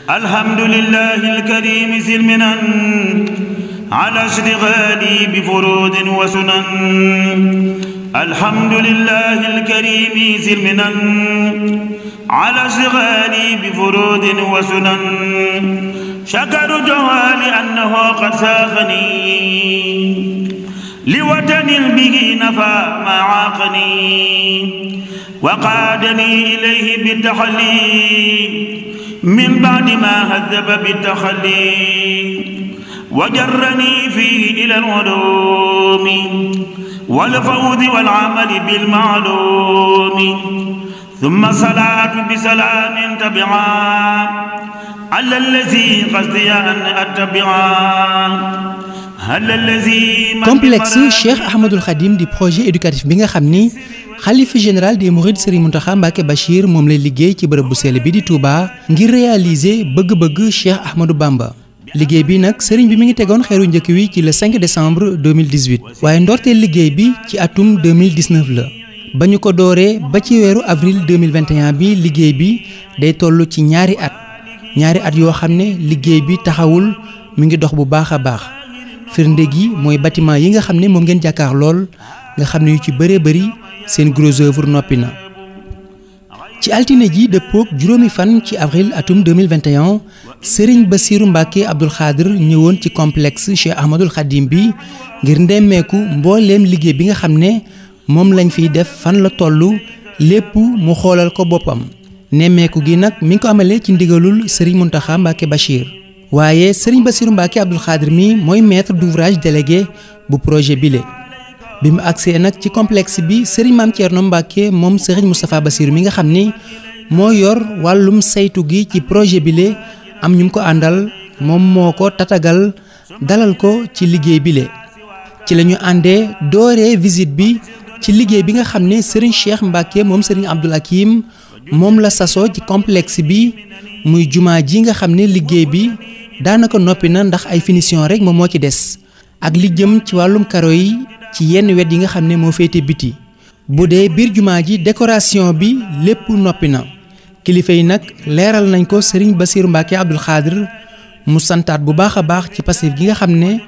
الحمد لله الكريم ذي المنن على اشتغالي بفروض وسنن الحمد لله الكريم ذي المنن على اشتغالي بفروض وسنن شكرته لأنه قد ساقني لوطن به نفى ما عاقني وقادني إليه بالتحلي من بعد ما هذب بالتخلي وجرني فيه إلى العلوم والفوز والعمل بالمعلوم ثم صلاة بسلام تبعا على الذي قصدي أن أتبعا. complexe Cheikh Ahmadoul Khadim di projet éducatif bi nga xam ni xalifa général des Mourides Serigne Mountakha Mbacké Bachir moom lay liggéey ci bërëb bu sell bi di Touba ngir réaliser bëgg-bëgg Cheikh Ahmadou Bamba. liggéey bi nag sëriñ bi mi ngi tegoon xeeru njëkk wi ci le 5 décembre 2018 waaye ndorteel liggéey bi ci atum 2019 la ba ñu ko dooree ba ci weeru avril 2021 bi liggéey bi day toll ci ñaari at yoo xam ne liggéey bi taxawul mi ngi dox bu baax a baax. firnde gi mooy bâtiment yi nga xam ne moom ngeen jàkkaar lool nga xam ne yu ci bëree bëri seen gros œuvre noppi na. ci altine ji dëppook juróomi fan ci avril atum 2021 Serigne Bassirou Mbacké Abdoul Khadr ñëwoon ci complexe Cheikh Ahmadoul Khadim bi ngir ndemmeeku mbooleem liggéey bi nga xam ne moom lañ fiy def fan la toll lépp mu xoolal ko boppam. nemmeeku gi nag mi ngi ko amalee ci ndigalul Serigne Mountakha Mbacké Bachir. waaye Serigne Bassirou Mbacké Abdoul Khadr mi mooy maître d'ouvrage délégué bu projet bile bi mu agsee nag ci complexe bi Serigne Mame Thierno Mbacké moom Serigne Moustapha Bassirou mi nga xam ni moo yor wàllum saytu gi ci projet bile am ñu ko àndal moom moo ko tatagal dalal ko ci liggéey bile. ci la ñu àndee dooree visite bi ci liggéey bi nga xam ne Serigne Cheikh Mbacké moom Serigne Abdoul Hakim moom la sasoo ci complexe bi muy jumaa ji nga xam ne liggéey bi daanaka noppi na ndax ay finition rek moom moo ci des ak li jëm ci wàllum karo yi ci yenn wet yi nga xam ne moo féete biti. bu dee biir jumaa ji décoration bi lépp noppi na kilifa yi nag leeral nañ ko Serigne Bassirou Mbacké Abdoul Khadr mu santaat bu baax a baax ci passif gi nga xam ne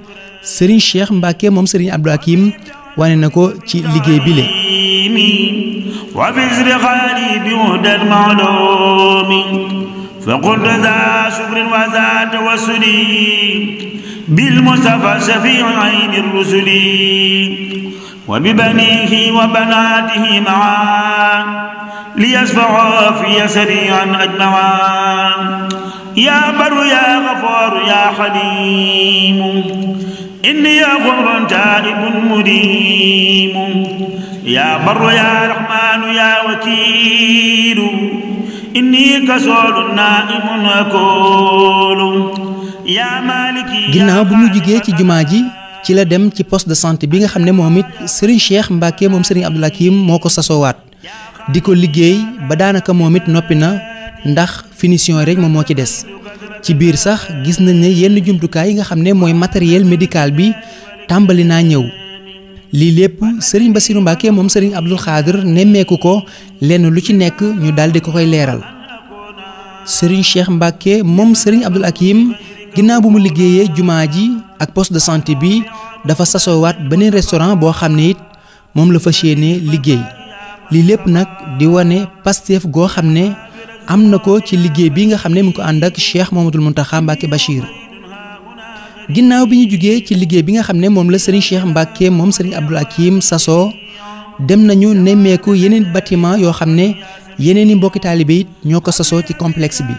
Serigne Cheikh Mbacké moom Serigne Abdoul Hakim wane na ko ci liggéey bi le فقلت ذا شكر وذا توسل بالمصطفى شفيع عين الرسل وببنيه وبناته معا ليشفعوا في سريعا أجمعا يا بر يا غفار يا حليم إني غفر تائب مديم يا بر يا رحمن يا وكيل inni kasoolu naa'imun akoolu yaa maaliki. ginnaaw bu mu jugee ci jumaa ji ci la dem ci poste de santé bi nga xam ne moom it Serigne Cheikh Mbacké moom Serigne Abdoul Hakim moo ko sasoowaat di ko liggéey ba daanaka moom it noppi na ndax finition rek moom moo ci des. ci biir sax gis nañ ne yenn jumtukaay yi nga xam ne mooy matériel médical bi tàmbali naa ñëw. lii lépp Serigne Bassirou Mbacké moom Serigne Abdoul Khadr nemmeeku ko lenn lu ci nekk ñu daal di ko koy leeral. Serigne Cheikh Mbacké moom Serigne Abdoul Hakim ginnaaw bu mu liggéeyee jumaa ji ak poste de santé bi dafa sasoowaat beneen restaurant boo xam ne it moom la fas yéenee liggéey. lii lépp nag di wane Pastef goo xam ne am na ko ci liggéey bi nga xam ne mu ngi ko ànd ak Cheikh Mouhamadoul Mountakha Mbacké Bachir. ginnaaw bi ñu jugee ci liggéey bi nga xam ne moom la Serigne Cheikh Mbacké moom Serigne Abdoul Hakim sasoo dem nañu nemmeeku yeneen bâtiment yoo xam ne yeneen i mbokki taalibe it ñoo ko sasoo ci complexe bi.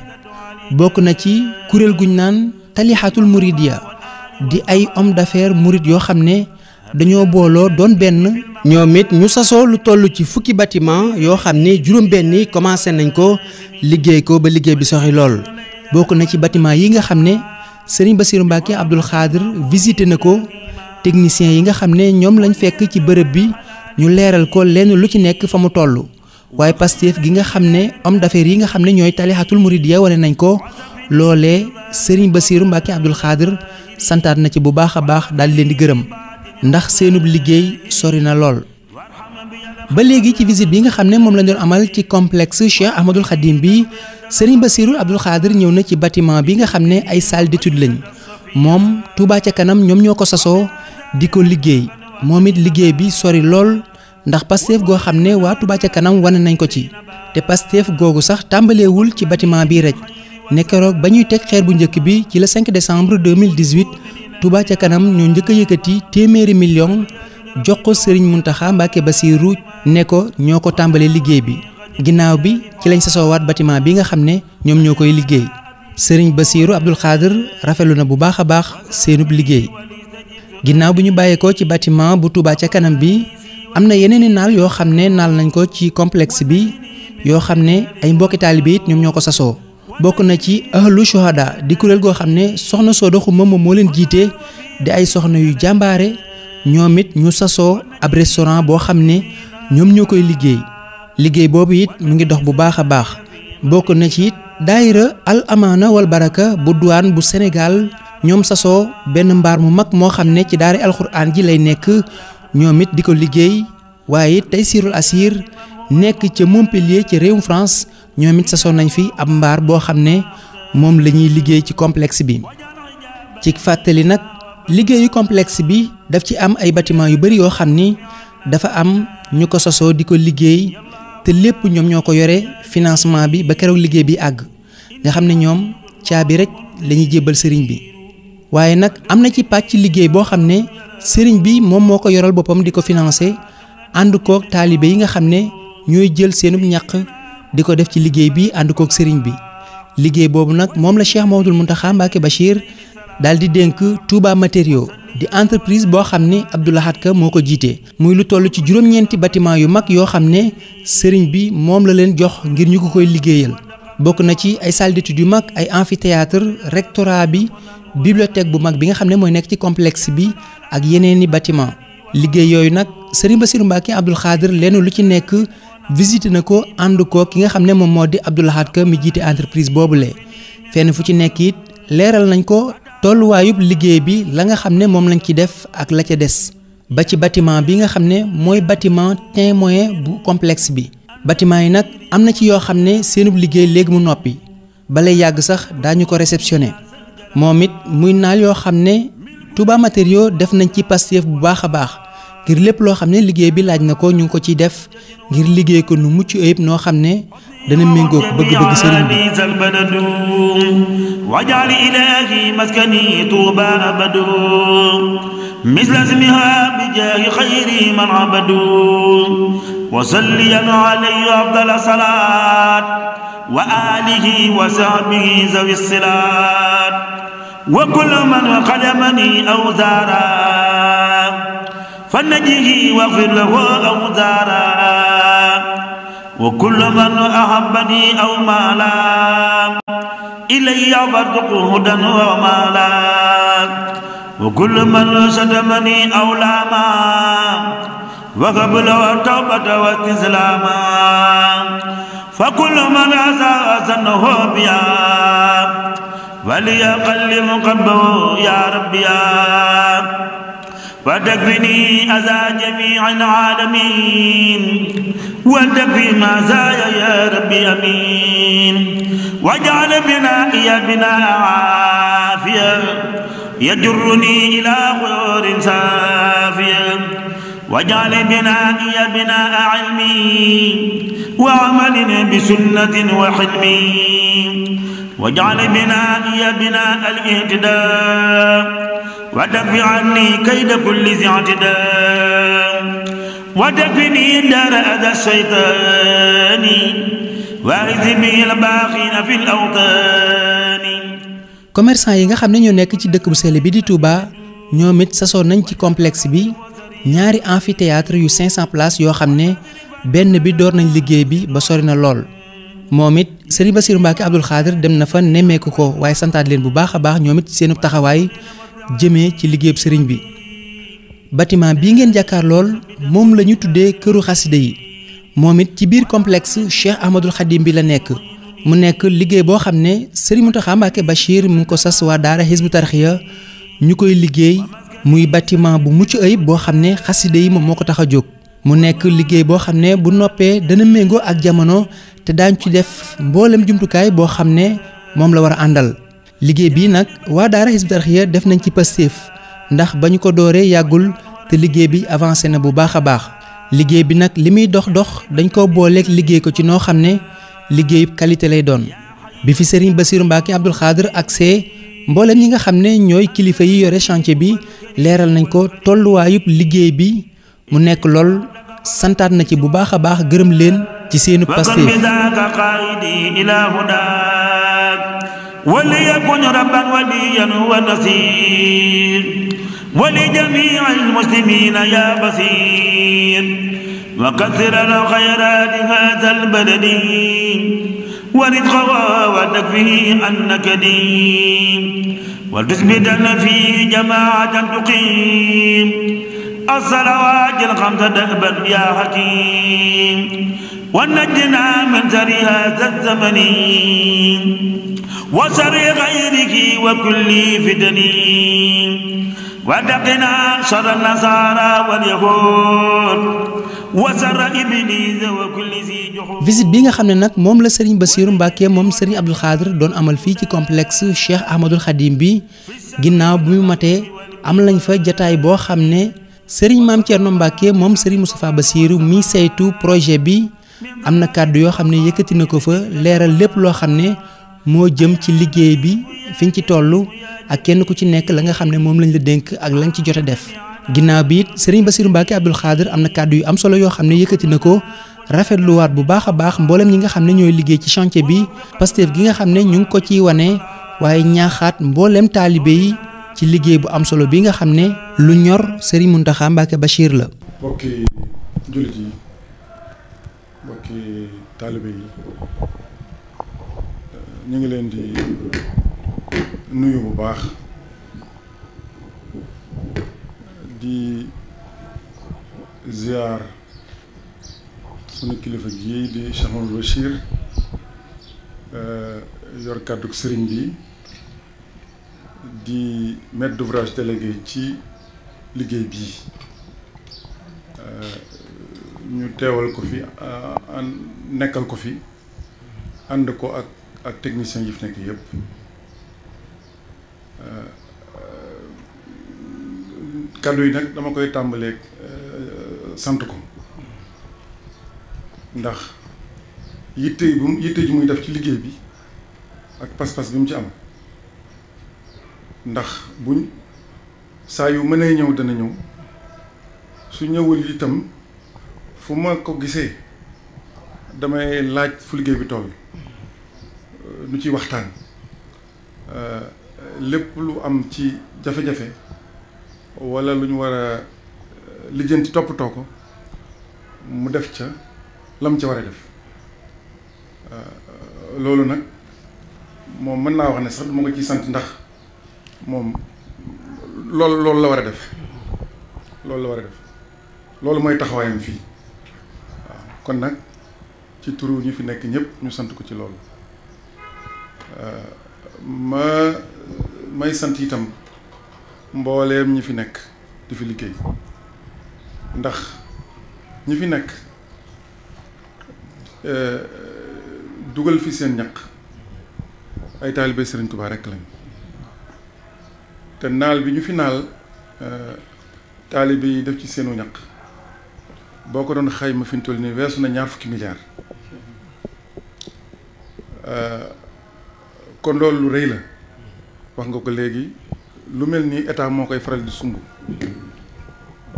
bokk na ci kuréel guñ naan Talihatul Mouridiya di ay homme d'affaires murid yoo xam ne dañoo booloo doon benn. ñoom it ñu sasoo lu toll ci fukki bâtiment yoo xam ne juróom-benn yi commencé nañ ko liggéey ko ba liggéey bi soxi lool. bokk na ci bâtiment yi nga xam ne Serigne Bassirou Mbacké Abdoul Khadr visité na ko techniciens yi nga xam ne ñoom lañ fekk ci bërëb bi ñu leeral ko lenn lu ci nekk fa mu toll. waaye Pastef gi nga xam ne homme d'affaires yi nga xam ne ñooy Talihatul Mouridiya wane nañ ko loolee Serigne Bassirou Mbacké Abdoul Khadr santaat na ci bu baax a baax daal di leen di gërëm ndax seenub liggéey sori na lool. ba léegi ci visite bi nga xam ne moom lañ doon amal ci complexe Cheikh Ahmadoul Khadim bi Serigne Bassirou Abdoul Khadr ñëw na ci bâtiment bi nga xam ne ay salle d'étude lañ moom Touba ca kanam ñoom ñoo ko sasoo di ko liggéey moom it liggéey bi sori lool ndax Pastef goo xam ne waa Touba ca kanam wane nañ ko ci te Pastef googu sax tàmbaleewul ci bâtiment bi rek ne keroog ba ñuy teg xeer bu njëkk bi ci le 5 décembre 2018 Touba ca kanam ñoo njëkk a yëkkati téeméeri million jox ko Serigne Mountakha Mbacké Bassirou ne ko ñoo ko tàmbalee liggéey bi ginnaaw bi ci lañ sasoowaat bâtiment bi nga xam ne ñoom ñoo koy liggéey Serigne Bassirou Abdoul Khadr rafetlu na bu baax a baax seenub liggéey ginnaaw bi ñu bàyyeekoo ci bâtiment bu Touba ca kanam bi am na yeneen i naal yoo xam ne naal nañ ko ci complexe bi yoo xam ne ay mbokki taalibe it ñoom ñoo ko sasoo bokk na ci ahlu shuhada di kuréel goo xam ne soxna Soda Xuma moom moo leen jiite di ay soxna yu jàmbaare ñoom it ñu sasoo ab restaurant boo xam ne ñoom ñoo koy liggéey boobu it mu ngi dox bu baax a baax bokk na ci it daayira al amaana wal baraka bu douane bu Sénégal ñoom sasoo benn mbaar mu mag moo xam ne ci daara alxuraan ji lay nekk ñoom it di ko liggéey waaye it Taysirul Asir nekk ca Montpellier ci réewum France ñoom it sasoo nañ fi ab mbaar boo xam ne moom la ñuy liggéey ci complexe bi ci fàttali nag liggéeyu complexe bi daf ci am ay bâtiment yu bari yoo xam ni dafa am ñu ko sasoo di ko liggéey te lépp ñoom ñoo ko yore financement bi ba keroog liggéey bi àgg nga xam ne ñoom caabi rek la ñuy jébbal sëriñ bi waaye nag am na ci pàcc liggéey boo xam ne sëriñ bi moom moo ko yoral boppam di ko financé ànd koog taalibe yi nga xam ne ñooy jël seenub ñaq di ko def ci liggéey bi ànd koog sëriñ bi liggéey boobu nag moom la Cheikh Mouhamadoul Mountakha Mbacké Bachir daal di dénk Touba Matériaux di entreprise boo xam ne Abdou Lahad Ka moo ko jiite muy lu toll ci juróom-ñeenti bâtiment yu mag yoo xam ne sëriñ bi moom la leen jox ngir ñu ko koy liggéeyal bokk na ci ay salle d'études yu mag ay amphithéâtre rectorat bi bibliothèque bu mag bi nga xam ne mooy nekk ci complexe bi ak yeneeni bâtiment liggéey yooyu nag Serigne Bassirou Mbacké Abdoul Khadr lenn lu ci nekk visité na ko ànd ko ki nga xam ne moom moo di Abdou Lahad Ka mi jiite entreprise boobule fenn fu ci nekk it leeral nañ ko tolluwaayub liggéey bi la nga xam ne moom lañ ci def ak la ca des ba ci bâtiment bi nga xam ne mooy bâtiment témoin bu complexe bi bâtiment yi nag am na ci yoo xam ne seenub liggéey léegi mu noppi balay yàgg sax daañu ko réceptionné moom it muy naal yoo xam ne Touba Matériaux def nañ ci Pastef bu baax a baax ngir lépp loo xam ne liggéey bi laaj na ko ñu ngi ko ciy def ngir liggéey ko nu mucc ayib noo xam ne dana méngoo ko bëgg-bëgg sëriñ bi wajal ilahi maskani tuuba abadu misla ismiha bi jaahi xayri man abadu wa salliyan alayhi afdal salaat wa alihi wa sahbihi zawi silaat wa kullu man xadamani aw zaara fa najihi waxfir lahu aw zaara wa kullu man ahabbani aw maala ilayya farzuqhu hudan wa maala wa kullu man sadamani aw laama wa qabla wa tawbata wa istislaama fa kullu man asaa zannahu biya وليقلب قلبه يا ربي وتكفني أذى جميع العالمين وتكفي ما زايا يا ربي أمين واجعل بنائي بناء عافية يجرني إلى خير سافية واجعل بنائي بناء علمي وعمل بسنة وحلمي واجعل بنائي بناء الاهتداء وتكفي عني كيد كل ذي اعتداء وتكفني دار أذى الشيطان واعز به الباقين في الأوطان. commerçant yi nga xam ne ñoo nekk ci dëkk bu sell bi di Touba ñoom it sasoo nañ ci complexe bi ñaari amphithéâtre yu 500 places yoo xam ne benn bi door nañ liggéey bi ba sori na lool. moom it Serigne Bassirou Mbacké Abdoul Khadr dem na fa nemmeeku ko waaye santaat leen bu baax a baax ñoom it seenu taxawaay jëmee ci liggéeyub sëriñ bi bâtiment bii ngeen jàkkaar lool moom la ñu tuddee këru xasida yi moom it ci biir complexe Cheikh Ahmadoul Khadim bi la nekk mu nekk liggéey boo xam ne Serigne Mountakha Mbacké Bachir mu ngi ko sas waa daara Hizbut Tarqiyyah ñu koy liggéey muy bâtiment bu mucc ayib boo xam ne xasida yi moom moo ko tax a jóg mu nekk liggéey boo xam ne bu noppee dana méngoo ak jamono te daañ ci def mboolem jumtukaay boo xam ne moom la war a àndal. liggéey bii nag waa daara Hizbut Tarqiyyah def nañ ci pastéef ndax ba ñu ko dooree yàggul te liggéey bi avancé na bu baax a baax. liggéey bi nag li muy dox dañ ko booleeg liggéey ko ci noo xam ne liggéeyu qualité lay doon. bi fi Serigne Bassirou Mbacké Abdoul Khadr agsee mboolem ñi nga xam ne ñooy kilifa yi yore chantier bi leeral nañ ko tolluwaayub liggéey bi mu nekk lool santaat na ci bu baax a baax gërëm leen ci seenu pastéef. وليكن ربا وليا ونصير ولجميع المسلمين يا بصير وكثر الخيرات هذا البلد ورزقه وتكفيه عنك دين وتثبتن فيه جماعة تقيم الصلوات الخمس دأبا يا حكيم ونجنا من شر هذا الزمن وشر غيره وكل فتن ودقنا شر النصارى واليهود وشر إبليس وكل ذي جحود. visite bi nga xam ne nag moom la Serigne Bassirou Mbacké moom Serigne Abdoul Khadr doon amal fii ci complexe Cheikh Ahmadoul Khadim bi ginnaaw bi mu matee am lañ fa jataay boo xam ne Serigne Mame Thierno Mbacké moom Serigne Moustapha Bassirou mi saytu projet bi am na kàddu yoo xam ne yëkkati na ko fa leeral lépp loo xam ne moo jëm ci liggéey bi fiñ ci toll ak kenn ku ci nekk la nga xam ne moom lañ la dénk ak lañ ci jot a def. ginnaaw bi it Serigne Bassirou Mbacké Abdoul Khadr am na kàddu yu am solo yoo xam ne yëkkati na ko rafetluwaat bu baax a baax mboolem ñi nga xam ne ñooy liggéey ci chantier bi Pastef gi nga xam ne ñu ngi ko ciy wane waaye ñaaxaat mboolem taalibe yi ci liggéey bu am solo bi nga xam ne lu ñor Serigne Mountakha Mbacké Bachir la. mbokki jullit yi mbokki taalibe yi ñu ngi leen di nuyu bu baax di ziar sunu kilifa gii di Cheikh Mamadou Bachir yor kàddu sëriñ bi di maître d'ouvrage délégué ci liggéey bii ñu teewal ko fi nekkal ko fi ànd ko ak technicien yi fi nekk yëpp kàddu yi nag dama koy tàmbaleeg sant ko ndax yitte ji muy def ci liggéey bi ak pas-pas bi mu ci am ndax buñ saa yu mënee ñëw dana ñëw su ñëwul itam fu ma ko gisee damay laaj fu liggéey bi toll nu ci waxtaan lépp lu am ci jafe-jafe walla lu ñu war a lijjanti toppatoo ko mu def ca lam ca war a def loolu nag moom mën naa wax ne sax duma ko ciy sant ndax moom loolu la war a def loolu mooy taxawaayam fii waaw kon nag ci turu ñu fi nekk ñëpp ñu sant ko ci loolu may sant itam mbooleem ñi fi nekk di fi liggéey ndax ñi fi nekk dugal fi seen ñaq ay taalibe Sëriñ Tuubaa rekk lañ te naal bi ñu fi naal taalibe yi def ci seenu ñaq boo ko doon xayma fi ñu toll nii weesu na 20 milliards kon loolu lu rëy la wax nga ko léegi lu mel ni état moo koy faral di sumb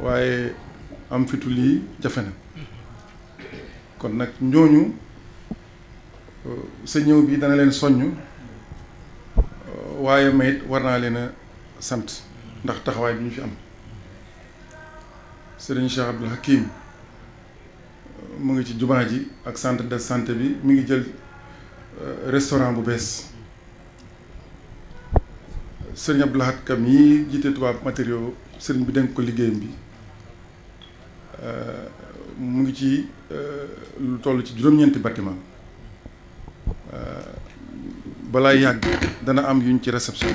waaye am fitu lii jafe na kon nag ñooñu sa ñëw bi dana leen soññ waaye mayit war naa leen a sant ndax taxawaay bi ñu fi am Serigne Cheikh Abdoul Hakim mu ngi ci jumaa ji ak centre de santé bi mi ngi jël restaurant bu bees Serigne Abdoul Ahad Kam yi jiite tubaab matériaux Serigne bi dénk ko liggéeyam bi mu ngi ci lu toll ci juróom-ñeenti bâtiment balaa yàgg dana am yuñ ci réception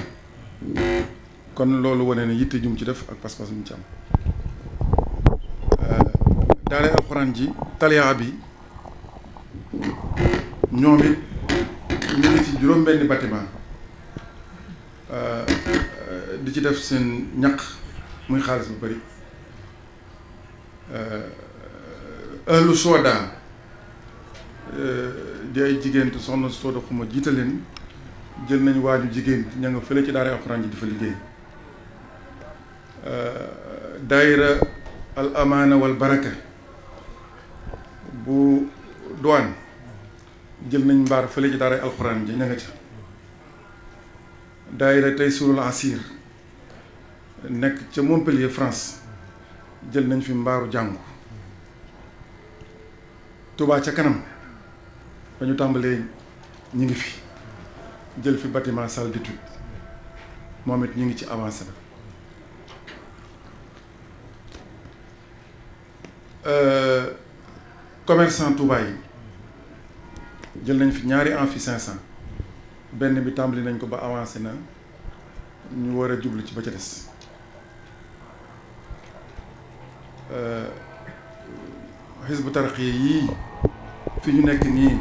kon loolu wane ne yitte jum ci def ak pas-pas mu ci am daara alxuraan ji taliyaa bi ñoom it ñu ngi ci juróom-benni bâtiment di ci def seen ñaq muy xaalis bu bari ahlu Soda di ay jigéen te soxna Soda xuma jiite leen jël nañu waaju jigéen ña nga fële ci daara alxuraan ji di fa liggéey daayira al amaana wal baraka bu douane jël nañ mbaar fële ci daara alxuraan ji ña nga ca daayira tey surul asir nekk ca Montpellier France jël nañ fi mbaaru jàngu Touba ca kanam ba ñu tàmbalee ñi ngi fi jël fi bâtiment salle d'étude moom it ñi ngi ci avancé na commerçant Touba yi jël nañ fi ñaari amphi 500 benn bi tàmbali nañ ko ba avancé na ñu war a jublu ci ba ca des Hizbu Tarqiyyah yii fi ñu nekk nii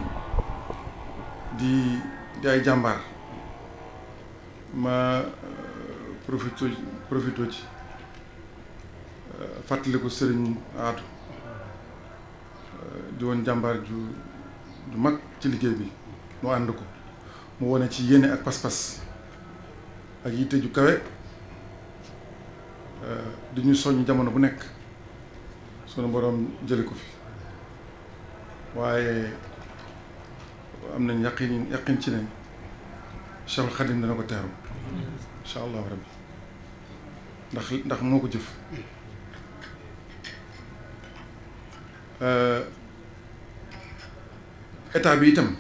di ay jàmbaar ma profito ci fàttaliku sëriñ Aatu di woon jàmbaar ju mag ci liggéey bi mu ànd ko mu wone ci yéene ak pas-pas ak yitte ju kawe di ñu soññ jamono bu nekk sunu boroom jële ko fi waaye am nañ yaqin ci ne Cheikhul Khadim dana ko teeru incha allahu rabbi ndax moo ko jëf état bi itam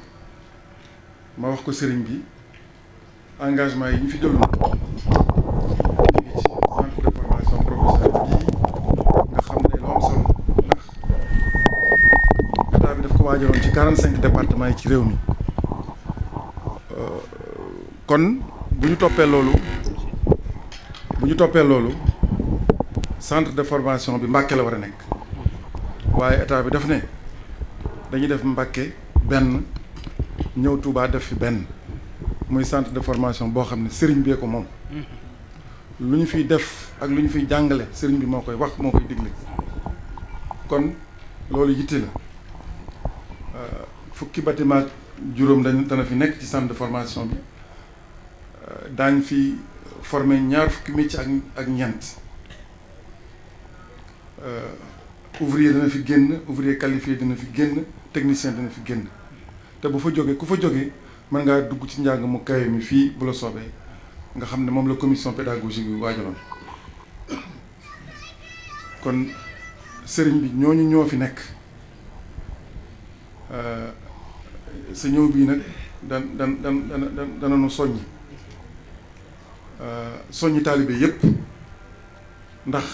ma wax ko sëriñ bi engagement yi ñu fi jëloon ñu ngi ci centre de formation professionnelle bii nga xam ne lu am solo ndax état bi daf ko waajaloon ci 45 départements yi ci réew mi kon bu ñu toppee loolu centre de formation bi Mbàkke la war a nekk waaye état bi daf ne dañuy def Mbàkke benn ñëw Touba def fi benn muy centre de formation boo xam ne sëriñ bee ko moom lu ñu fiy def ak lu ñu fiy jàngale sëriñ bi moo koy wax moo koy digle kon loolu yitte la fukki bâtiment juróom dana fi nekk ci centre de formation bi daañ fi former ñaar fukki métier ak ñeent ouvrier dana fi génn ouvrier qualifié dana fi génn technicien dana fi génn te bu fa jógee ku fa jógee mën ngaa dugg ci njàng mu kawe mi fii bu la soobee nga xam ne moom la commission pédagogique bi waajaloon kon sëriñ bi ñooñu ñoo fi nekk sa ñëw bii nag dana nu soññi taalibe yépp ndax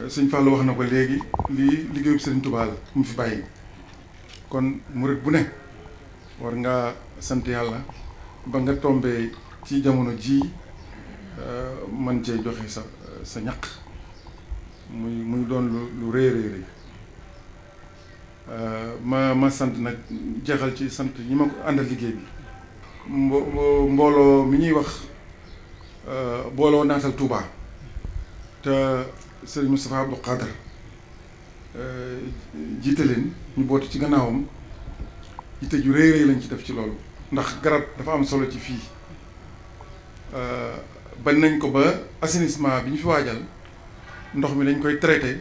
sëñ Fallou wax na ko léegi lii liggéeyub sëriñ Touba la mu fi bàyyi kon murit bu ne war ngaa sant yàlla ba nga tombee ci jamono ji man cee joxe sa ñaq muy doon lu rëy rëy ma sant nag jeexal ci sant ñi ma ko àndal liggéey bi mbooloo mi ñuy wax booloo naatal Touba te sëriñ Moustapha Abdou Khadr jiite leen ñu bootu ci gannaawam yitte ju rëy rëy lañ ci def ci loolu ndax garab dafa am solo ci fii bañ nañ ko ba assainissement bi ñu fi waajal ndox mi dañ koy traité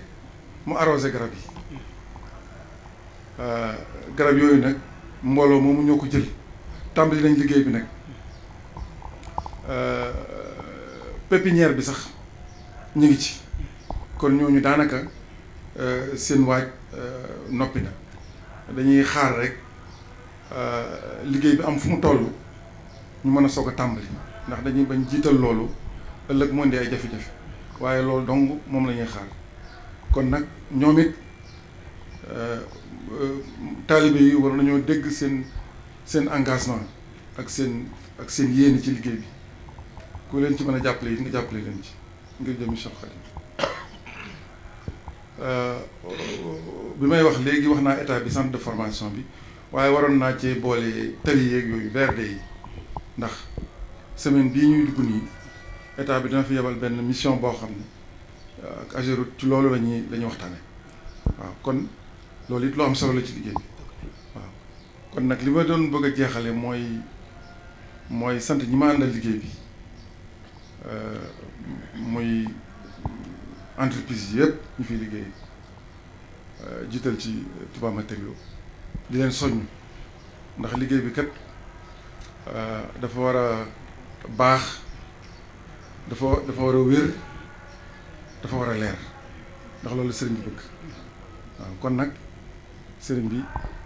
mu arrosé garab yi garab yooyu nag mbooloo moomu ñoo ko jël tàmbali nañ liggéey bi nag pépinière bi sax ñu ngi ci kon ñooñu daanaka seen waaj noppi na dañuy xaar rek liggéey bi am fu mu toll ñu mën a soog a tàmbali ndax dañuy bañ jiital loolu ëllëg moo indi ay jafe-jafe waaye loolu dong moom la ñuy xaar kon nag ñoom it taalibe yi war nañoo dégg seen engagement ak seen yéene ci liggéey bi ku leen ci mën a jàppale it nga jàppale leen ci ngir jëm Cheikh Khadim bi may wax léegi wax naa état bi centre de formation bi waaye waroon naa ci boole tali yeeg yooyu VRD yi ndax semaine bii ñuy dugg nii état bi dina fi yebal benn mission boo xam ne ak Ageroute ci loolu la ñuy waxtaane waaw kon loolu it loo am solo la ci liggéey bi waaw kon nag li ma doon bëgg a jeexale mooy sant ñi ma àndal liggéey bi muy entreprise yi yëpp ñu fiy liggéey jiital ci Touba Matériaux di leen soññ ndax liggéey bi kat dafa war a baax dafa war a wér dafa war a leer ndax loolu sëriñ bi bëgg waaw kon nag sëriñ bi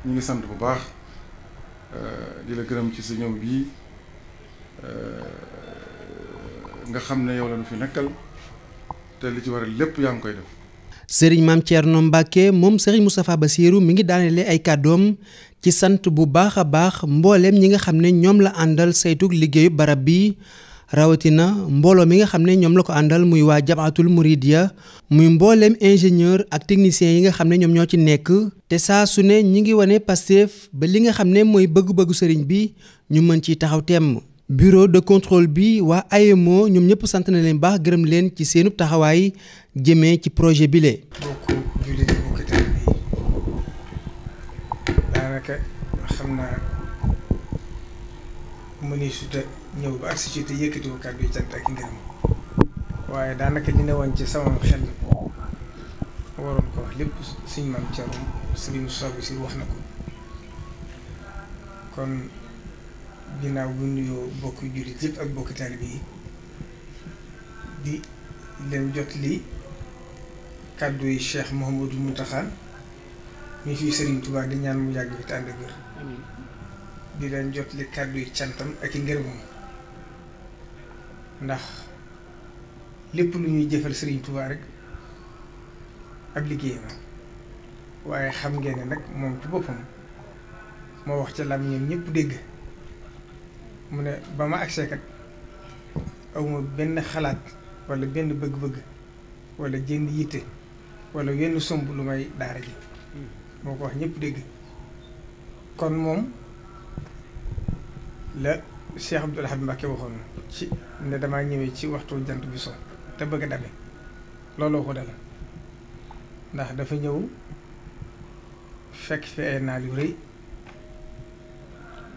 ñu ngi sant bu baax di la gërëm ci sa ñëw bii nga xam ne yow la nu fi nekkal te li ci war a lépp yaa ngi koy def. sëriñ Maam Thierno Mbacke moom sëriñ Moustapha Bassirou mi ngi daaneele ay kàddoom ci sant bu baax a baax mbooleem ñi nga xam ne ñoom la àndal saytug liggéeyu barab bi rawatina mbooloo mi nga xam ne ñoom la ko àndal muy waa Jamaatul Mouridiya muy mbooleem ingénieur ak technicien yi nga xam ne ñoom ñoo ci nekk te saa su ne ñi ngi wane Pastef ba li nga xam ne mooy bëgg-bëggu sëriñ bi ñu mën ci taxaw temm. bureau de contrôle bi waa AEMO ñoom ñëpp sant na leen baax gërëm leen ci seenu taxawaay jëmee ci projet bile. bokk jullit bokk taalibe yi daanaka xam naa mëni suta ñëw ba agsi ci te yëkkatiwu kàddu yi cant ak ngërëm waaye daanaka li ne woon ci sama xel waroon ko wax lépp suñ Maam Thierno Serigne Sow si wax na ko kon ginnaaw bu nuyoo bokk jullit yëpp ak bokk taalibe yi di leen jot li kàddu yi Cheikh Mouhamadou Mountakha mi fi Serigne Touba di ñaan mu yàgg fi te ànd ak wér di leen jot li kàddu yi cantam ak i ngërëmam ndax lépp lu ñuy jëfal Serigne Touba rek ab liggéeyam waaye xam ngeen ne nag moom ci boppam moo wax ca lam ñoom ñëpp dégg mu ne ba ma agsee kat awma benn xalaat wala benn bëgg-bëgg wala jënd yitte wala wenn somb lu may daara ji moo ko wax ñëpp dégg kon moom la Cheikh Abdoul Ahad Mbacké waxoon ci ne damaa ñëwee ci waxtu jant bi so te bëgg a dabe looloo ko dal ndax dafa ñëw fekk fi ay naal yu rëy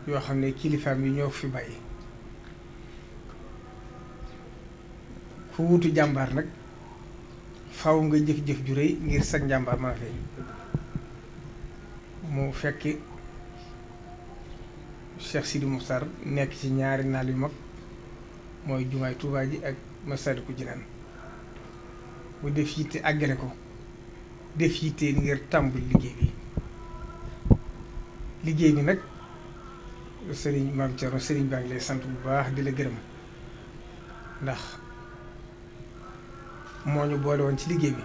yoo xam ne kilifaam yi ñoo fi bàyyi ku wutu jàmbaar nag faw nga jëf-jëf ju rëy ngir sag njàmbaar mën a feeñ mu fekki Cheikh Sidi Mokhtar nekk ci ñaari naal yu mag mooy jumaay Tuubaa ji ak Masaalikul Jinaan mu def yitte àggale ko def yitte ngir tàmbali liggéey bi nag Serigne Maam Thierno Serigne baa ngi lay sant bu baax di la gërëm ndax moo ñu boole woon ci liggéey bi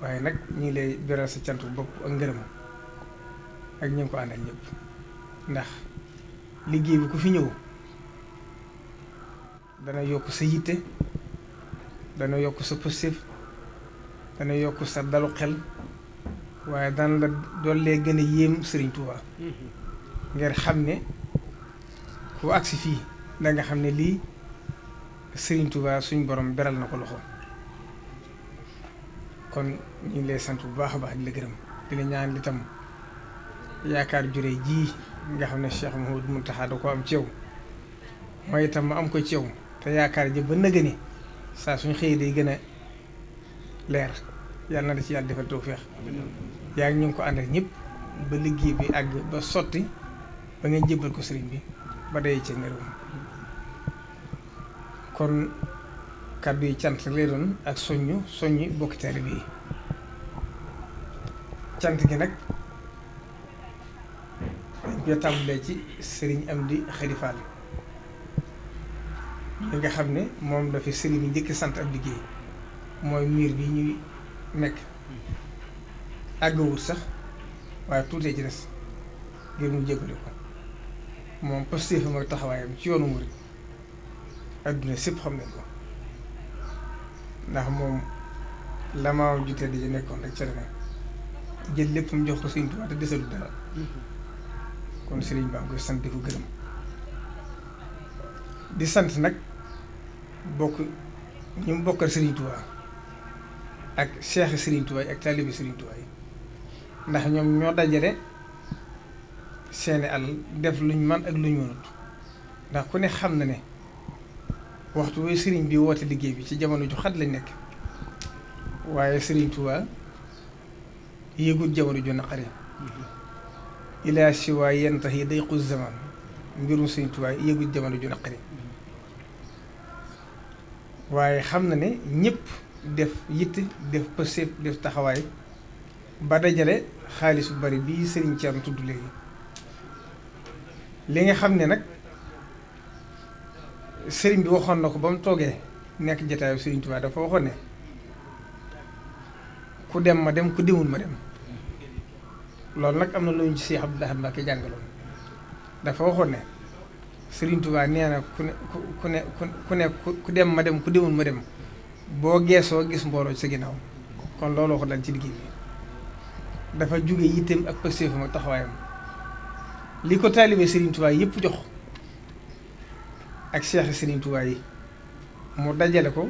waaye nag ñu ngi lay beral sa cant bopp ak ngërëm ak ñu ngi ko àndal ñëpp ndax liggéey bi ku fi ñëw dana yokk sa yitte dana yokk sa positif dana yokk sa dalu xel waaye dana la dollee gën a yéem Serigne Touba ngir xam ne ku agsi fii da nga xam ne lii Serigne Touba suñ borom beral na ko loxo kon ñu ngi lay sant bu baax a baax di la gërëm di la ñaan li tam yaakaar jure ji nga xam ne Cheikh Mouhamadou Mountakha da ko am ci yow mooy itam ma am ko ci yow te yaakaar ji ba nëgë ni saa suñ xëyee day gën a leer yàlla na da ci yàlla defal tawfeex yaa ngi ñu ngi ko àndal ñëpp ba liggéey bi àgg ba sotti ba ngeen jébbal ko sëriñ bi ba day ci ngërëm kon kàddu yi cant lay doon ak soññi bokki taalibe bi cant gi nag dañ koy tàmbalee ci sëriñ Amdi Khady Fall li nga xam ne moom dafa sëriñ yi njëkk sant ab liggéey mooy miir bi ñuy nekk àggawut sax waaye tuutee ci des ngir mu jébbale ko moom pastéefam ak taxawaayam ci yoonu murid adduna sépp xam nañ ko ndax moom la maam ju tedd ji nekkoon rek ca la ne jël lépp mu jox ko Sëriñ Tuubaa te desalu dara kon sëriñ baa ngi koy sant di ko gërëm di sant nag bokk ñu mu bokkal Sëriñ Tuubaa ak cheikh Sëriñ Tuubaa ak taalibi Sëriñ Tuubaa yi ndax ñoom ñoo dajale seeni alal def luñ man ak luñ mënut ndax ku ne xam na ne waxtu wi sëriñ bi woote liggéey bi ci jamono ju xat lañ nekk waaye Sëriñ Tuubaa yëgul jamono ju naqari ilaa siwaa yantahi dayqu zaman mbirum Sëriñ Tuubaa yëgul jamono ju naqari waaye xam na ne ñëpp def yitte def pëseef def taxawaay ba dajale xaalis bu bari bii Sëriñ Thierno tudd léegi li nga xam ne nag sëriñ bi waxoon na ko ba mu toogee nekk jataayu Sëriñ Tuubaa dafa waxoon ne ku dem ma dem ku demul ma dem loolu nag am na lu ñu ci Cheikh Abdoul Ahad Mbacké jàngaloon dafa waxoon ne Sëriñ Tuubaa nee na ku dem ma dem ku demul ma dem boo geesoo gis mbooloo ci sa ginnaaw kon looloo ko dal ci liggéey bi dafa jóge yitteem ak pëstéefam ak taxawaayam li ko taalibe Sëriñ Tuubaa yëpp jox ak Cheikh Sëriñ Tuubaa yi mu dajale ko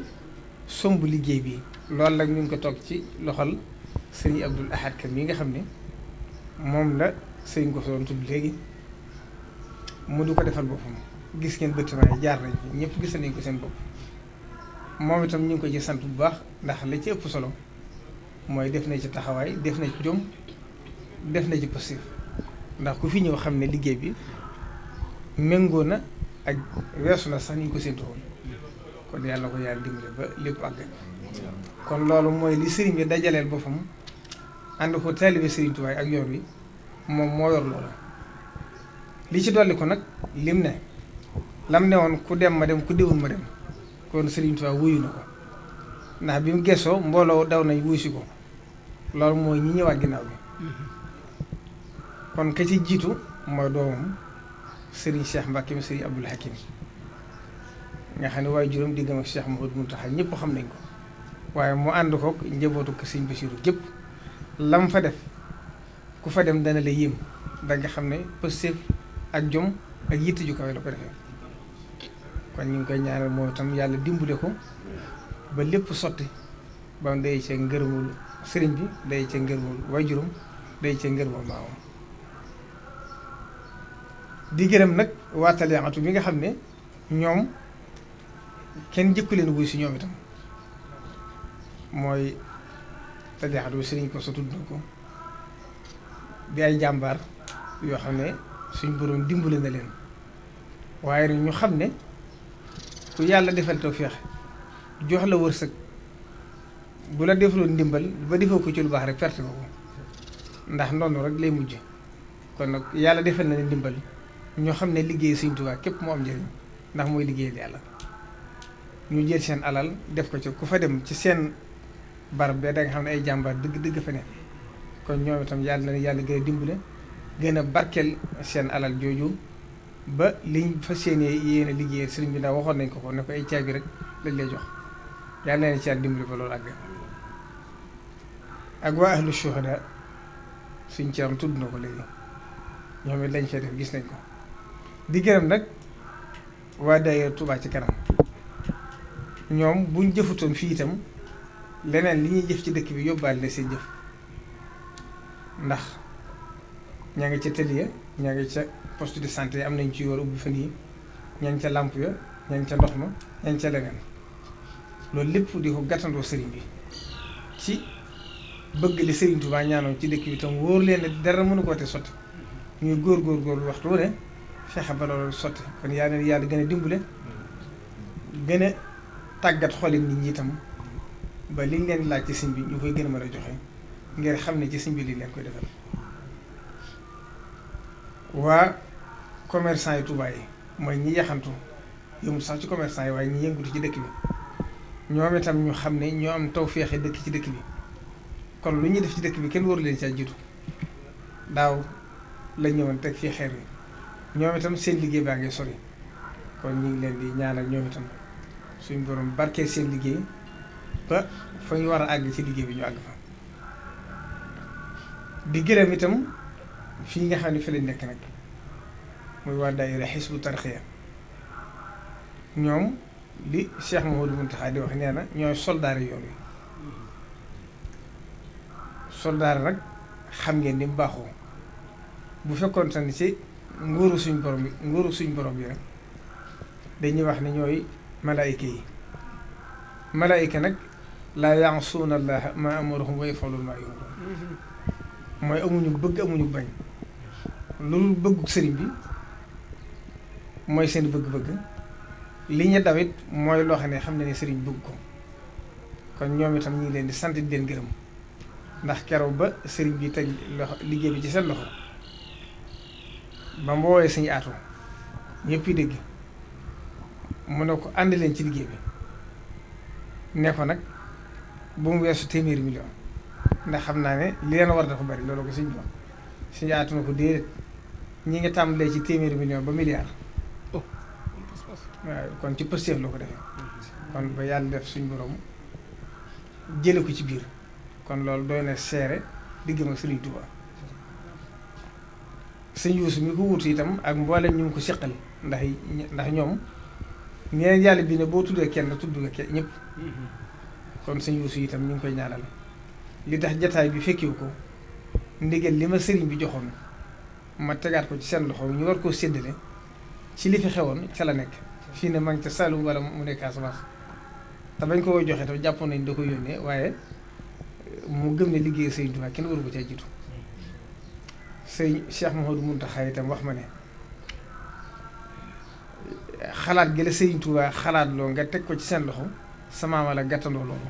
somb liggéey bi loolu nag ñu ngi ko toog ci loxol Sëriñ Abdoul Ahad Ka mi nga xam ne moom la sëriñ ko doon tudd léegi mu du ko defal boppam gis ngeen bâtiment yi jaar nañ fi ñëpp gis nañ ko seen bopp moom itam ñu ngi ko ci sant bu baax ndax la ci ëpp solo mooy def na ci taxawaay def na ci jom def na ci passif ndax ku fi ñëw xam ne liggéey bi méngoo na ak weesu na sax ni ñu ko séntu woon kon yàlla ko yàlla dimbale ba lépp àgg kon loolu mooy li sëriñ bi dajaleel boppam ànd ko taalibe Sëriñ Tuubaa ak yoon wi moom moo yor loolu li ci dolli ko nag lim ne lam ne woon ku dem ma dem ku déwul ma dem kon Sëriñ Tuubaa wuyu na ko ndax bi mu gëstoo mbooloo daw nañ wuyu si ko loolu mooy ñi ñëwaat ginnaaw bi kon ka ci jiitu mooy doomam Serigne Cheikh Mbacké mi Serigne Abdoul Hakim nga xam ne waaye juróom diggam ak Cheikh Mouhamadou Mountakha ñëpp xam nañ ko waaye mu ànd ko njabootu ko Serigne Bassirou gépp lam fa def ku fa dem dana la yéem da nga xam ne pëstéef ak jom ak yitte ju kawe la ko defee kon ñu ngi koy ñaanal moo itam yàlla dimbale ko ba lépp sotti ba mu day cee ngërëmul sëriñ bi day cee ngërëmul waajuram day cee ngërëmul maamam di gërëm nag waa Taliyaxatu bi nga xam ne ñoom kenn jëkku leen wuy si ñoom itam mooy Taliyaxatu bi sëriñ ko sa tudd na ko di ay jàmbaar yoo xam ne suñ boroom dimbale na leen waaye nag ñu xam ne ku yàlla defal tawfeex jox la wërsëg bu la defaloon ndimbal ba defoo ko ci lu baax rek perte nga ko ndax noonu rek lay mujj kon nag yàlla defal na ne ndimbal ñoo xam ne liggéey Sëriñ Tuubaa képp moo am njëriñ ndax mooy liggéeyal yàlla ñu jël seen alal def ko ci ku fa dem ci seen barab be da nga xam ne ay jàmbaar dëgg fa ne kon ñoom itam yàlla na yàlla gën a dimbale gën a barkeel seen alal jooju ba liñ fas yéene liggéeyal sëriñ bi ndax waxoon nañ ko ne ko ay caabi rek lañ lay jox yàlla na ci yàlla dimbale ba loolu ak waa ahlu shuhada suñ ci am tudd na ko léegi ñoom it lañ fay def gis nañ ko di gërëm nag waa daayira Touba ci kanam ñoom buñ jëfutoon fii itam leneen li ñuy jëf ci dëkk bi yóbbaale na seen jëf ndax ñaa ngi ca tëliya ñaa ngi ca poste de santé am nañ ci war ubbi fan yi ñaa ngi ca làmp ya ñaa ngi ca ndox ma ñaa ngi ca leneen loolu lépp di ko gàttandoo sëriñ bi ci bëgg li Sëriñ Tuubaa ñaanoon ci dëkk bi tam wóor leen ne dara mënu ko te sotti ñuy góor waxtu wu ne fexe ba loolu sotti kon yàlla na yàlla gën a dimbale gën a tàggat xoli nit ñi itam ba liñ leen laaj ci sëñ bi ñu koy gën a mën a joxe ngir xam ne ci sëñ bi li leen koy defal waa commerçant yi Touba yi mooy ñi yaxantu yëmul sax ci commerçant yi waaye ñi yëngutu ci dëkk bi ñoom itam ñu xam ne ñoo am taw feexe dëkk ci dëkk bi kon lu ñuy def ci dëkk bi kenn waru leen caa jiitu daaw la ñëwoon teg fii xeer yi ñoom itam seen liggéey baa ngi sori kon ñu ngi leen di ñaanal ñoom itam suñ borom barkeel seen liggéey ba fa ñu war a àgg ci liggéey bi ñu àgg fa di gërëm itam fii nga xam ne fi lañ nekk nag muy waa daayira Hizbut Tarqiyyah ñoom li Cheikh Mouhamadou Mountakha di wax nee na ñooy soldaari yoon wi soldaar nag xam ngeen ni mu baaxoo bu fekkoon tamit ci nguuru suñ borom bi rek dañuy wax ne ñooy malaayika yi malaayika nag laa ya'suuna Allaaha maa amarahum wa yaf'aluuna maa yu'maruun mooy amuñu bëgg amuñu bañ loolu bëggu sëriñ bi mooy seen bëgg-bëgg li ñu dawit mooy loo xam ne ne sëriñ bëgg ko kon ñoom itam ñu ngi leen di sant di leen gërëm ndax keroog ba sëriñ bi teg loxo liggéey bi ci seen loxo ba mu woowee suñu aatu ñëpp yi dégg mu ne ko ànd leen ci liggéey bi ne ko nag bu mu weesu téeméeri million ndax xam naa ne li leen war dafa bari loolu ko suñu aatu na ko déedéet ñi ngi tàmbalee ci téeméeri million ba milliard waaw kon ci pësteef loo ko defee kon ba yàlla def suñu borom jële ko ci biir kon loolu doy na seere diggam ak Sëriñ Tuubaa sëñ Yuusu mi ko wutu itam ak mboolem ñu ngi ko seqal ndax ñoom ñeneen yàlla bi ne boo tuddee kenn tudd nga kenn ñëpp kon sëñ Yuusu itam ñu ngi koy ñaanal li tax jataay bi fekkiwu ko ndigal li ma sëriñ bi joxoon ma tegaat ko ci seen loxo ñu war koo séddale ci li fi xewoon ca la nekk fii ne ma ngi ca Saloum wala mu nekk Casamance te bañ ko koy joxee tam jàppoon nañ da ko yónnee waaye mu gëm ne liggéey Sëriñ Tuubaa kenn waru ko caa jiitu sëñ Cheikh Mouhamadou Mountakha itam wax ma ne xalaat gi la Sëriñ Tuubaa xalaat loo nga teg ko ci seen loxo sama ma la gàttandoo loolu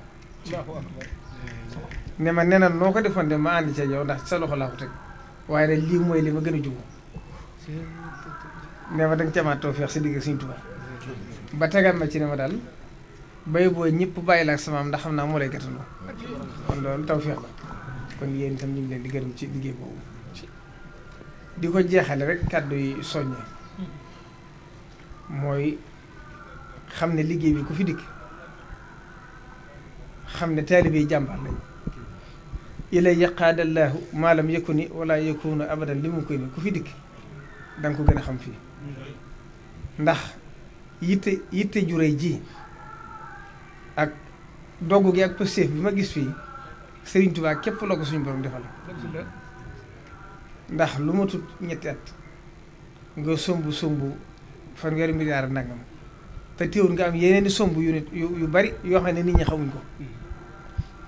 ne ma neneen noo ko defoon de ma ànd ca yow ndax sa loxo laa ko teg waaye nag lii mooy li ma gën a jubu ne ma danga camaat tawfeex si digg Sëriñ Tuubaa ba tegal ma ci ne ma daal bay boo ñëpp bàyyi la ak sama am ndax xam naa moo lay gàttandoo kon loolu tawfeex la kon yéen itam ñu ngi leen di gërëm ci liggéey boobu di ko jeexale rek kàddu yi soññe mooy xam ne liggéey bi ku fi dikk xam ne taalibe yi jàmbaar lañ ilay yaqaadallaahu maalam yakuni wala yakunu abadan li mu koy ni ku fi dikk danga ko gën a xam fii ndax yitte juree ji ak dogg gi ak pëstéef bi ma gis fii Sëriñ Tuubaa képp la ko suñu borom defal ndax lu ma tut ñetti at nga somb fanweeri milliard nangam te teewul nga am yeneen i somb yu bari yoo xam ne nit ñi xamuñ ko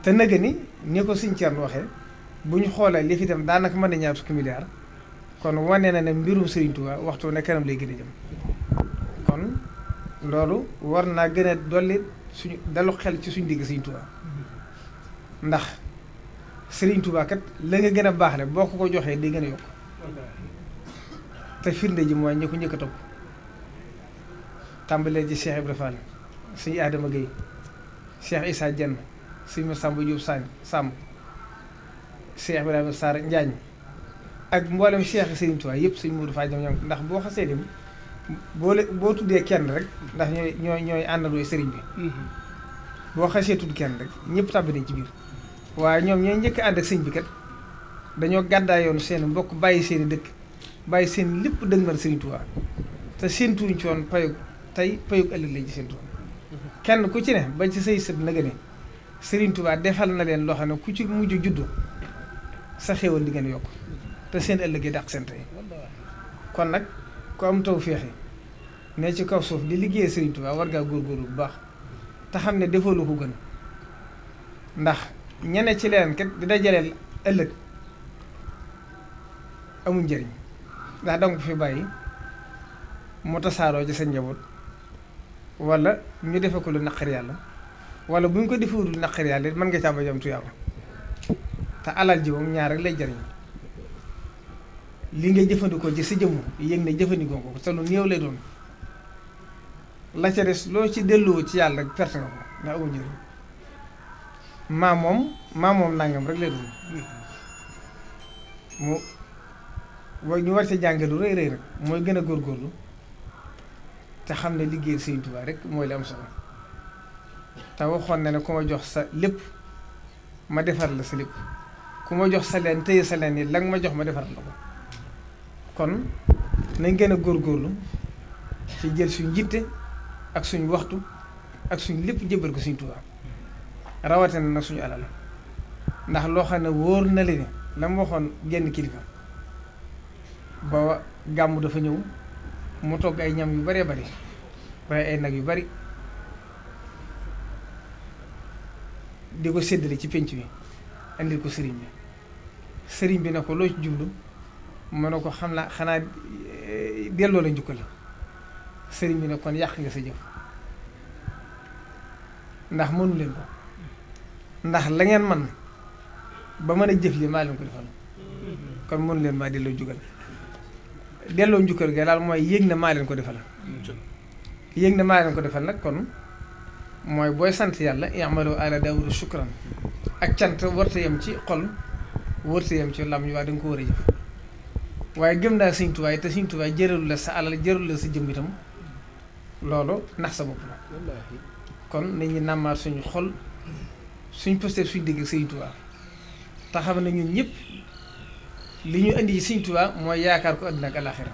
te nëgë ni ko Sëriñ Ceerno waxee bu ñu xoolee li fi dem daanaka mën na ñaar fukki milliard kon wane na ne mbirum Sëriñ Tuubaa waxtu ne kanam lay gën a jëm kon loolu war naa gën a dolli suñu dalu xel ci suñu digg Sëriñ Tuubaa ndax Sëriñ Tuubaa kat la nga gën a baax le boo ko joxee day gën a yokk te firnde ji mooy ñi ko njëkk a topp tàmbalee ci Cheikh Ibrahima Fall suñu Adama Gueye Cheikh Issa Dieng suñu Massamba Diop Samb Cheikh Ibrahima Sarr Njaañ ak mboolem Cheikh Sëriñ Tuubaa yëpp suñu Modou Fadjam ñoom ndax boo xasee dem boo tuddee kenn rek ndax ñooy àndandoo sëriñ bi boo xasee tudd kenn rek ñëpp tàbbi nañ ci biir waaye ñoom ñooy njëkk ànd ak sëñ bi kat dañoo gàddaayoon seen mbokk bàyyi seen i dëkk bàyyi seen lépp dëgmal Sëriñ Tuubaa te seen tuuñ ci woon payug tey payug ëllëg lañ ci seen tuwoon kenn ku ci ne ba ci say sët nag ne Sëriñ Tuubaa defal na leen loo xam ne ku ci mujj juddu sa xéewal di ngeen yokk te seen ëllëg yi dàq seen tey kon nag ku am taw féexe ne ci kaw suuf di liggéey Sëriñ Tuubaa war ngaa góorgóorlu bu baax te xam ne defoo lu ko gën ndax ñene ci leen kat di dajaleel ëllëg amul njëriñ ndax danga ko fi bàyyi mu tasaaroo ci sa njaboot wala ñu defe ko lu naqar yàlla wala bu ñu ko defewul lu naqar yàlla mën nga caa bañ am tuyaaba te alal ji moom ñaar rek lay jariñ li nga jëfandikoo ci sa jëmm yëg ne jëfandikoo ko te lu néew lay doon la ca des loo ci delloo ci yàlla rek perte nga ko ndax amul njëriñ maa moom nangam rek lay doon mu ñu war ca jànge lu rëy rek mooy gën a góorgóorlu te xam ne liggéey Sëriñ Tuubaa rek mooy li am solo te waxoon na ne ku ma jox sa lépp ma defar la sa lépp ku ma jox sa leen téye sa leen yi la nga ma jox ma defar la ko kon nañ gën a góorgóorlu ci jël suñ jitte ak suñ waxtu ak suñ lépp jëbal ko Sëriñ Tuubaa rawatina nag suñu alal ndax loo xam ne wóor na leen la ma waxoon genn kilifa ba gàmmu dafa ñëw mu togg ay ñam yu baree bari waaye ay nag yu bari di ko séddale ci pénc bi andil ko sëriñ bi ne ko loo ci jublu mu ne ko xam naa xanaa delloo la njukkal sëriñ bi ne kon yàq nga sa jëf ndax mënu leen ko ndax la ngeen man ba mën a jëf li maa leen ko defal kon mënu leen maa delloo njukkal ga daal mooy yéeg na maa leen ko defal yéeg na maa leen ko defal nag kon mooy booy sant yàlla i'malu ala Daawuda shukran ak cant warta yem ci xol warta yem ci lam ñu waa da nga ko war a jëf waaye gëm naa Sëriñ Tuubaa te Sëriñ Tuubaa jëralu la sa alal jëralu la sa jëm itam loolu nax sa bopp la kon nit ñi nàmmaat suñu xol suñ posté suñ dégg Sëriñ Tuubaa te xam ne ñun ñëpp li ñu indi Sëriñ Tuubaa mooy yaakaar ko àddina ak alaaxira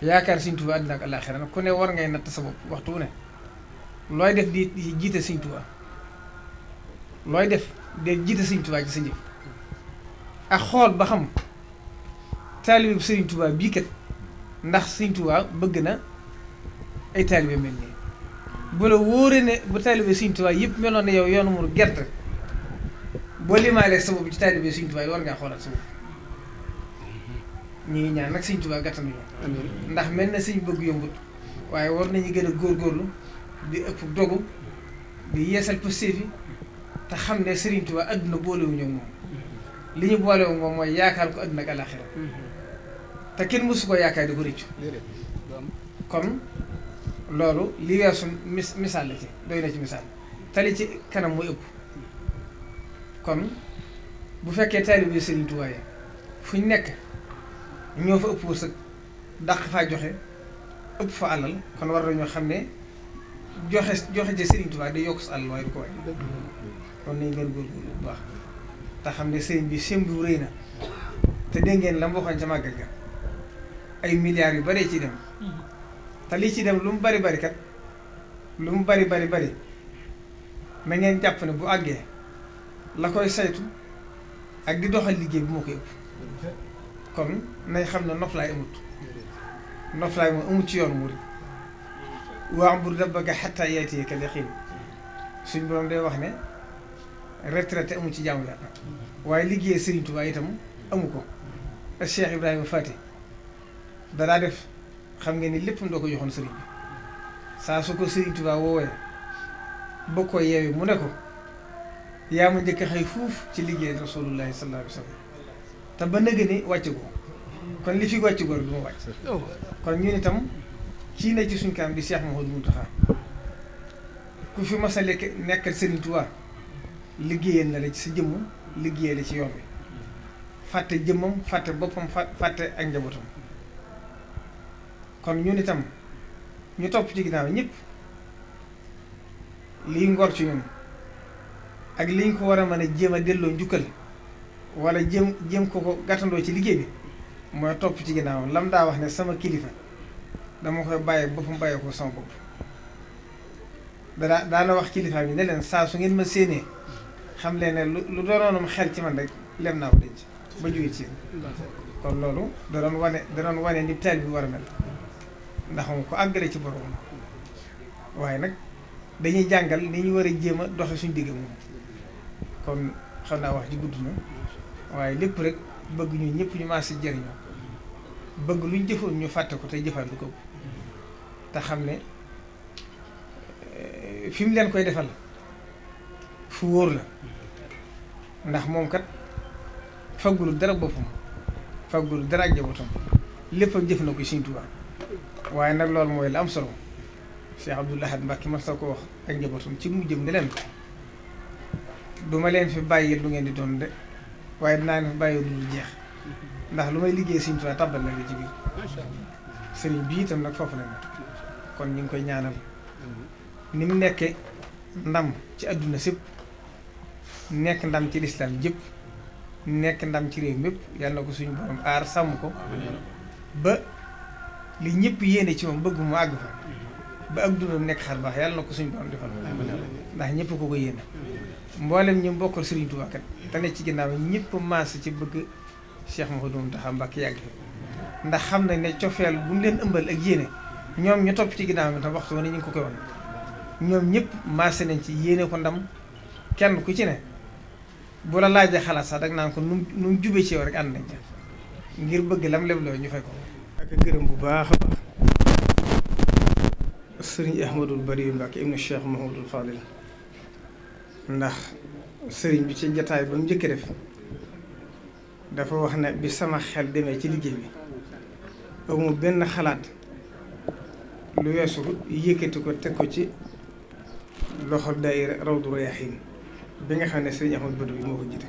yaakaar Sëriñ Tuubaa àddina ak alaaxira nag ku ne war ngay natt sa bopp waxtu wu ne looy def di jiite Sëriñ Tuubaa looy def de jiite Sëriñ Tuubaa ci sa jëf ak xool ba xam taalibe Sëriñ Tuubaa bii kat ndax Sëriñ Tuubaa bëgg na ay taalibe mel nii bu la wóoree ne bu taalibe Sëriñ Tuubaa yëpp meloon na yow yoonu mu gerte boo limaalee sa bopp ci taalibe Sëriñ Tuubaa yi war ngaa xoolaat sa bopp ñu ngi ñaan nag Sëriñ Tuubaa gàttal ñu ndax mel na sëñ bëgg yombut waaye war nañu gën a góorgóorlu di ëpp dogu di yeesal pëstéef yi te xam ne Sëriñ Tuubaa àdduna boolewuñu moom li ñu boolewu moom mooy yaakaar ko àdduna ak alaaxira te kenn mësu ko yaakaar di ko rëccu kon loolu li weesu misaal la ci doy na ci misaal tali ci kanam muy ëpp kon bu fekkee taalibe Sëriñ Tuubaa yi fu ñu nekk ñoo fa ëpp wërsëg dàq faa joxe ëpp fa alal kon war nañoo xam ne joxe ci Sëriñ Tuubaa day yokk sa alal waaye du ko wàññi kon nañ ngeen góorgóorlu bu baax te xam ne sëriñ bi sëmb bu rëy na te dégg ngeen la mu waxoon ca màggal ga ay milliards yu baree ci dem te lii ci dem lu mu bari bari kat lu mu bari na ngeen jàpp ne bu àggee la koy saytu ak di doxal liggéey bi moo koy ëpp kon nañ xam ne noflaay moom amut ci yoonu murid wa'bud rabbaka hattaa ya'tiyakal yaqiin suñ borom day wax ne retraité amu ci jaamu yàlla waaye liggéey Sëriñ Tuubaa itam amu ko ak Cheikh Ibrahima Fati danaa def xam ngeen ni lépp ndoo ko joxoon sëriñ bi saa su ko Sëriñ Tuubaa woowee ba ko yeewee mu ne ko yaa ma njëkk a xëy fuuf ci liggéey Rasulullahi sallallahu alayhi wa sallam te ba nëgë ni wàcc ko kon li fi wàcc góor du ma wàcc kon ñun itam kii ne ci suñ kanam di Cheikh Mouhamadou Mountakha ku fi mas a nekkal Sëriñ Tuubaa liggéeyal na la ci sa jëmm liggéeyal la ci yoon bi fàtte jëmmam fàtte boppam fàtte ak njabootam kon ñun itam ñu topp ci ginnaaw ñëpp liy ngor ci ñun ak liñ ko war a mën a jéem a delloo njukkal wala jéem ko gàttandoo ci liggéey bi mooy topp ci ginnaaw lam daa wax ne sama kilifa dama koy bàyyi boppam bàyyi ko sama bopp daana wax kilifa bi ne leen saa su ngeen ma séenee xam leen ne lu doonoonum xel ci man rek lem naa ko denc ba jógee ci kon loolu da doon wane ni taalibe bi war a mel ndax moom ko àggale ci borom waaye nag dañuy jàngal ni ñu war a jéem a doxe suñu digg moom kon xam naa wax ji gudd na waaye lépp rek bëgg ñu ñëpp ñu maasi jëriñoo bëgg luñ jëfoon ñu fàtte ko tey jëfaat lu ko te xam ne fi mu leen koy defal fu wóor la ndax moom kat faggulu dara boppam faggulu dara ak njabootam lépp ak jëf na ko Sëriñ Tuubaa waaye nag loolu mooy la am solo Cheikh Abdoul Ahad Mbacké mas na ko wax ak njabootam ci mu jëm ne leen duma leen fi bàyyi lu ngeen di doon de waaye dinaa leen fi bàyyi lu jeex ndax lu may liggéey Sëriñ Tuubaa tàbbal na la ci biir sëriñ bi itam nag foofu la ne kon ñu ngi koy ñaanal ni mu nekkee ndam ci àdduna sépp nekk ndam ci lislaam jëpp nekk ndam ci réew mépp yàlla na ko suñu borom aar sàmm ko ba li ñëpp yéene ci moom bëgg mu àgg fa ba ak dundam nekk xar baax yàlla na ko suñu borom defal ndax ñëpp ko yéene mboolem ñu bokkal Serigne Touba kat te ne ci ginnaaw ñëpp maas ci bëgg Cheikh Mouhamadou Mountakha Mbacké yàgg fi ndax xam nañ ne cofeel bu mu leen ëmbal ak yéene ñoom ñu topp ci ginnaaw mi tam waxtu woon ñu ngi ko koy wan ñoom ñëpp maase nañ ci yéene ko ndam kenn ku ci ne bu la laajee xalaat sax dag naan ko nu mu jubee ci yow rek ànd nañ ca ngir bëgg lam lebloo ñu fay ko. ak gërëm bu baax a baax sëriñ Ahmadul Bari Mbacké ibnu Cheikh Mouhamadul Fadil ndax sëriñ bi ci jataay ba mu njëkk def dafa wax ne bi sama xel demee ci liggéey bi amul benn xalaat lu weesu yëkkati ko teg ko ci loxo daayira Rawdu Rayaahiin bi nga xam ne sëriñ Ahmadu Badawi moo ko jiite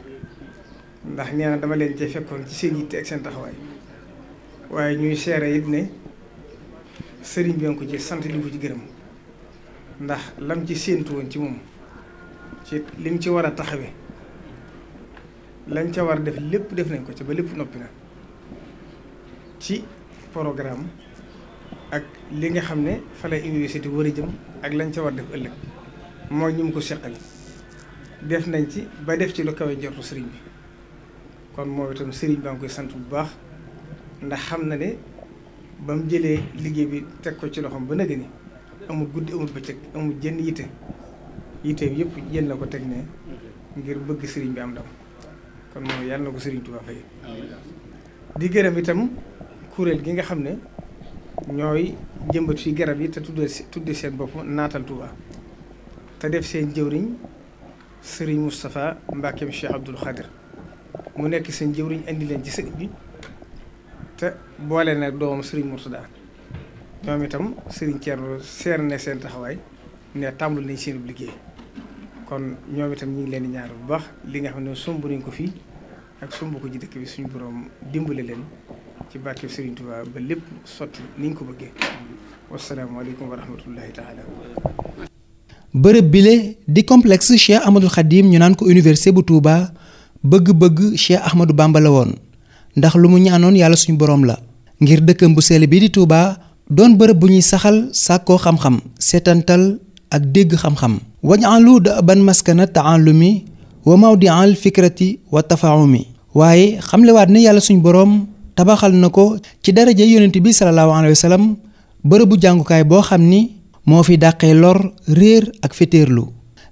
ndax nee na dama leen cee fekkoon ci seen yitte ak seen taxawaay waaye ñuy seere it ne sëriñ bi nga ko ci sant li ko ci gërëm ndax lam ci séentu woon ci moom ci lim ci war a taxawe lañ ca war a def lépp def nañ ko ci ba lépp noppi na ci programme ak li nga xam ne fa lay université war a jëm ak lañ ca war def ëllëg mooy ñu mu ko seqal def nañ ci ba def ci lu kawe njortu sëriñ bi kon moo itam sëriñ baa ngi koy sant bu baax ndax xam na ne ba mu jëlee liggéey bi teg ko ci loxoom ba nëgë ni amul guddi amul bëccëg amul jenn yitte bi yëpp jël na ko teg ne ngir bëgg sëriñ bi am ndam kon moom yàlla na ko sëriñ Touba fay di gërëm itam kuréel gi nga xam ne ñooy jëmbat fi garab yi te tudde seen bopp naatal Touba te def seen jëwriñ sëriñ Moustapha Mbackeem Cheikh Abdoul Khadir mu nekk seen jëwriñ indi leen ci sëriñ bi te boole nag doomam sëriñ Mourtada ñoom itam sëriñ Thierno seer na seen taxawaay ne tàmbali nañ seen liggéey kon ñoom itam ñu ngi leen di ñaar bu baax li nga xam ne somb nañ ko fii ak somb ko ci dëkk bi suñu borom dimbale leen ci barke Serigne Touba ba lépp sotti ni ñu ko bëggee wasalaamaaleykum wa rahmatullahi taala. bërëb bile di complexe Cheikh Ahmadul Khadim ñu naan ko université bu Touba bëgg-bëgg Cheikh Ahmadou Bamba la woon ndax lu mu ñaanoon yàlla suñu borom la. ngir dëkkam bu sell bi di Touba doon bërëb bu ñuy saxal sàkkoo xam-xam seetantal ak dégg xam-xam. waj'alu da'ban maskana ta'allumi wa mawdi'al fikrati wa tafaahumi. waaye xamlewaat ne yàlla suñu borom tabaxal na ko ci daraja yonent bi sallallahu alayhi wa sallam bërëbu jàngukaay boo xam ni moo fi dàqee lor réer ak fétéerlu.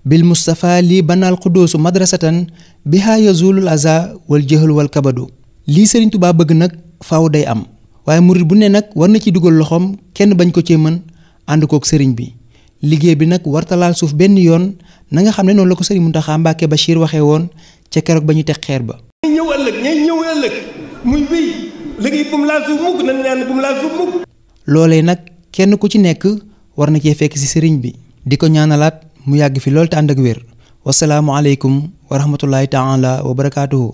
bil Mustafa lii banal xuddoosu madrasatan biha yazulul aza wal jëhal wal kabadu. lii Serigne Touba bëgg nag faaw day am waaye murid bu ne nag war na ci dugal loxoom kenn bañ ko cee mën ànd kook sëriñ bi. liggéey bi nag wartalaal suuf benn yoon na nga xam ne noonu la ko Serigne Mountakha Mbacké Bachir waxee woon ca keroog ba ñu teg xeer ba. ñay ñëw ëllëg muy wéy liggéey bu mu laal suuf mukk nañ ñaan bu mu laal suuf mukk. loolee nag kenn ku ci nekk war na cee fekk ci sëriñ bi di ko ñaanalaat mu yàgg fi lool te ànd ak wér wasalaamu aleykum wa rahmatullahi taala wa barakaatuhu.